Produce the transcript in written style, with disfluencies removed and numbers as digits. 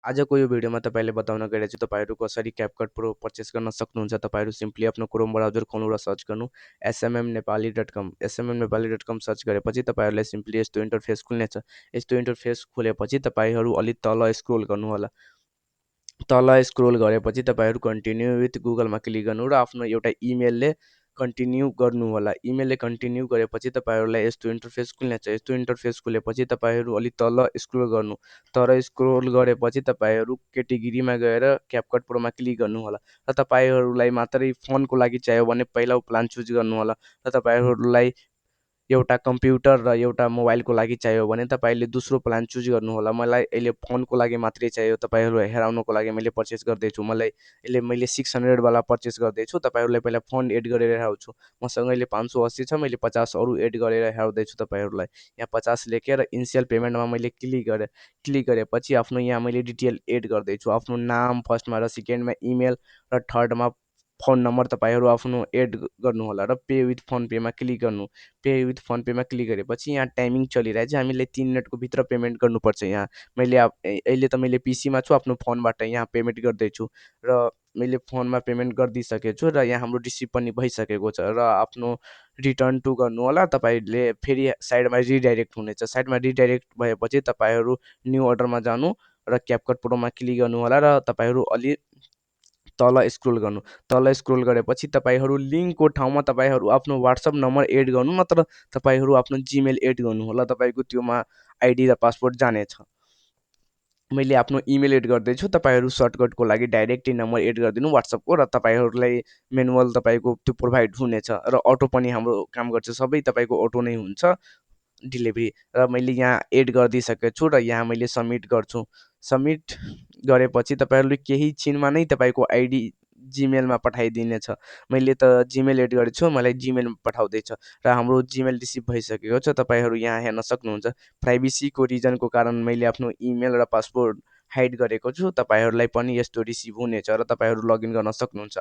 आजको यो भिडियोमा तपाईँले बताउन गइरहेको छु तपाईँहरू कसरी क्यापकट प्रो पर्चेस गर्न सक्नुहुन्छ। तपाईँहरू सिम्पली आफ्नो क्रोम ब्राउजर खोल्नु र सर्च गर्नु smmnepali.com। smmnepali.com सर्च गरेपछि तपाईँहरूलाई सिम्पली यस्तो इन्टरफेस खुल्नेछ। यस्तो इन्टरफेस खुलेपछि तपाईँहरू अलिक तल स्क्रोल गर्नु होला। तल स्क्रोल गरेपछि तपाईँहरू कन्टिन्यू विथ गुगलमा क्लिक गर्नु र आफ्नो एउटा इमेलले कन्टिन्यू गर्नु होला। इमेलले कन्टिन्यू गरेपछि तपाईँहरूलाई यस्तो इन्टरफेस खुल्नेछ। यस्तो इन्टरफेस खुलेपछि तपाईँहरू अलिक तल स्क्रोल गर्नु। तर स्क्रोल गरेपछि तपाईँहरू क्याटेगोरीमा गएर क्यापकट प्रोमा क्लिक गर्नु होला र तपाईँहरूलाई मात्रै फोनको लागि चाहियो भने पहिला प्लान चुज गर्नु होला र तपाईँहरूलाई एउटा कम्प्युटर र एउटा मोबाइलको लागि चाहियो भने तपाईँले दोस्रो प्लान चुज गर्नु होला। मलाई अहिले फोनको लागि मात्रै चाहियो, तपाईँहरू हेराउनको लागि मैले पर्चेस गर्दैछु। मैले 600 वाला पर्चेस गर्दैछु। तपाईँहरूलाई पहिला फोन एड गरेर हेराउँछु। मसँग अहिले 580 छ, मैले 50 अरू एड गरेर हेराउँदैछु तपाईँहरूलाई। यहाँ 50 लेखेर इनिसियल पेमेन्टमा मैले क्लिक गरेँ। क्लिक गरेपछि आफ्नो यहाँ मैले डिटेल एड गर्दैछु। आफ्नो नाम फर्स्टमा र सेकेन्डमा इमेल र थर्डमा फोन नम्बर तपाईँहरू आफ्नो एड गर्नु होला र पे विथ फोन पेमा क्लिक गर्नु। पे विथ फोन पेमा क्लिक गरेपछि यहाँ टाइमिङ चलिरहेछ, हामीले 3 मिनटको भित्र पेमेन्ट गर्नुपर्छ। यहाँ अहिले त मैले पिसीमा छु, आफ्नो फोनबाट यहाँ पेमेन्ट गर्दैछु र मैले फोनमा पेमेन्ट गरिदिइसकेको छु र यहाँ हाम्रो रिसिभ पनि भइसकेको छ र आफ्नो रिटर्न टु गर्नु होला। तपाईँले फेरि साइडमा रिडाइरेक्ट हुनेछ। साइडमा रिडाइरेक्ट भएपछि तपाईँहरू न्यू अर्डरमा जानु र क्यापकट प्रोमा क्लिक गर्नु होला र तपाईँहरू अलि तल स्क्रोल गर्नु। तल स्क्रोल गरेपछि तपाईँहरू लिङ्कको ठाउँमा तपाईँहरू आफ्नो वाट्सएप नम्बर एड गर्नु, नत्र तपाईँहरू आफ्नो जिमेल एड गर्नु होला। तपाईँको त्योमा आइडी र पासवर्ड जानेछ। मैले आफ्नो इमेल एड गर्दैछु। तपाईँहरू सर्टकटको लागि डाइरेक्टली नम्बर एड गरिदिनु वाट्सएपको र तपाईँहरूलाई मेनुअल तपाईँको त्यो प्रोभाइड हुनेछ र अटो पनि हाम्रो काम गर्छ। सबै तपाईँको अटो नै हुन्छ डेलिभरी र मैले यहाँ एड गरिदिइसकेको छु र यहाँ मैले सबमिट गर्छु। सबमिट गरेपछि तपाईँहरूले केही छिनमा नै तपाईँको आइडी जिमेलमा पठाइदिनेछ। मैले त जिमेल एड गरेको छु, मलाई जिमेलमा पठाउँदैछ र हाम्रो जिमेल रिसिभ भइसकेको छ। तपाईँहरू यहाँ हेर्न सक्नुहुन्छ। प्राइभेसीको रिजनको कारण मैले आफ्नो इमेल र पासवर्ड हाइड गरेको छु। तपाईँहरूलाई पनि यस्तो रिसिभ हुनेछ र तपाईँहरू लगइन गर्न सक्नुहुन्छ।